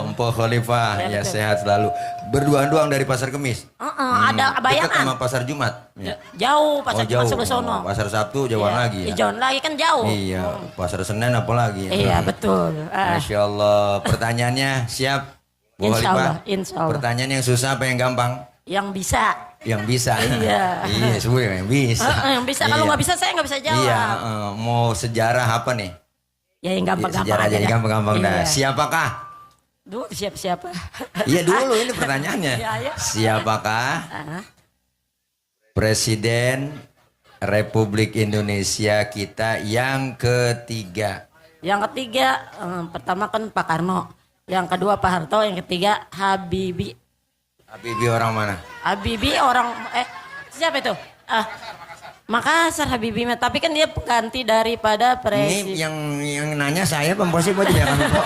Mpok Khalifah ya, betul. sehat selalu. Berduaan-duaan dari Pasar Kemis. Ada Dekat bayangan. sama Pasar Jumat. Ya. Jauh pasar Oh, jauh. sebelah sono. Pasar Sabtu jauhan Iya, lagi ya. jauhan lagi kan jauh. Iya, Pasar Senen apalagi. Iya betul. Masya Allah. Pertanyaannya siap, Bu Insya Allah, Khalifah? insya Allah. Pertanyaan yang susah apa yang gampang? Yang bisa. Yang bisa. Iya. Iya, semua yang bisa. Yang bisa. Kalau Iya. nggak bisa saya nggak bisa jawab. Iya, mau sejarah apa nih? Ya yang gampang-gampang Sejarah aja jadi dah. gampang-gampang dah. Iya. Siapakah? Duh, siapa? Iya dulu ini pertanyaannya. Iya, iya. Siapakah Ah, Presiden Republik Indonesia kita yang ketiga? Yang ketiga, pertama kan Pak Karno. Yang kedua Pak Harto. Yang ketiga Habibie. Habibie orang mana? Habibie orang siapa itu? Makassar Habibie. Tapi kan dia pengganti daripada Ini presiden. yang nanya saya Pemposip aja jangan lupa.